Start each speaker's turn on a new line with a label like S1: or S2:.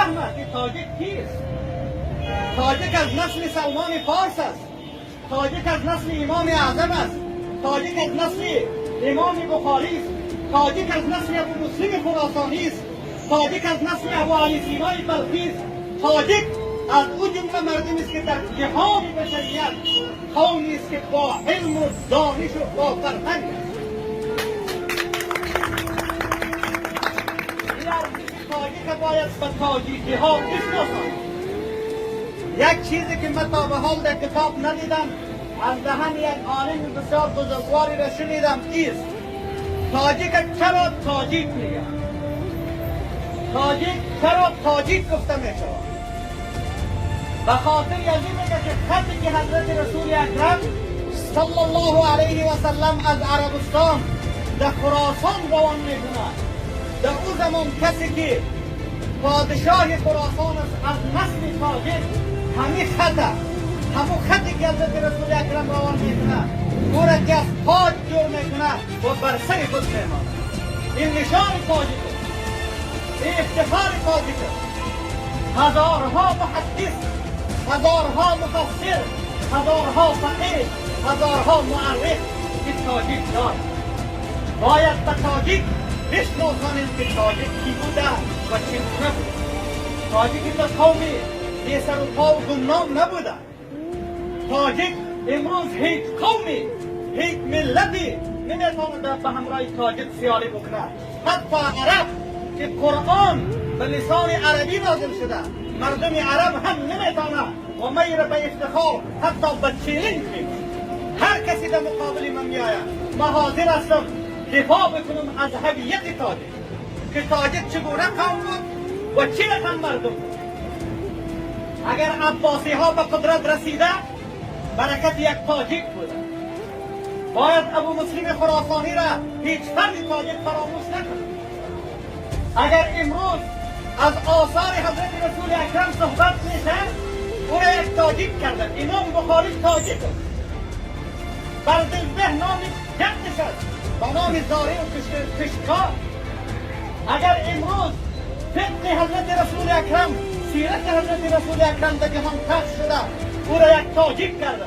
S1: بفهمد که تاجیک کیست. تاجیک از نسل سلمان فارس است، تاجیک از نسل امام اعظم است، تاجیک از نسل امام بخاری است، تاجیک از نسل ابو مسلم خراسانی است، تاجیک از نسل ابو علی سینای بلخی است. تاجیک از او جمله مردمی است که در جهان بشریت قومی است که با علم و دانش و با فرهنگ است. این ارزش تاجیک باید به تاجیکی ها بشناسند. یک چیزی که من تا به حال در کتاب ندیدم، از دهن یک عالم بسیار بزرگواری را شنیدم، ایست: تاجیک چرا تاجیک میگن؟ تاجیک چرا تاجیک گفته میشود؟ به خاطر از این میگه که خطی که حضرت رسول اکرم صلی الله علیه و سلم از عربستان در خراسان روان میکنه، در او زمان کسی که پادشاه خراسان است از نسل تاجیک، همین خطه، همون خطی که حضرت رسول اکرم روان میکنه، او را که از تاج جور میکنه و بر سر خود میماند. این نشان تاجیک است، این افتخار تاجیک است. هزارها محدث، هزارها مفسر، هزارها فقیه، هزارها مورخ که تاجیک دارد. باید به تاجیک بشناسانیم که تاجیک کی بوده و چگونه بود. تاجیک یک قومی بی سر و پا و گمنام نبوده. تاجیک امروز هیچ قومی، هیچ ملتی نمیتواند به همراه تاجیک سیالی بکنه. حتی عرب که قرآن به لسان عربی نازل شده، مردم عرب هم نمیتونه و من را به افتخار حتی به challenge میکنم. هر کسی در مقابل من میآید، من حاضر هستم دفاع بکنم از هویت تاجیک که تاجیک چگونه قوم بود و چه رقم مردم بود. اگر عباسی ها به قدرت رسیده، برکت یک تاجیک بوده. باید ابو مسلم خراسانی را هیچ فرد تاجیک فراموش نکنه. اگر امروز از آثار حضرت رسول اکرم صحبت میشه، او را یک تاجیک کردن. امام بخاری تاجیک است. بردزبه نام جدش است با نام زارع و کشتکار. اگر امروز فقه حضرت رسول اکرم، سیرت حضرت رسول اکرم در جهان پخش شده، او را یک تاجیک کرده.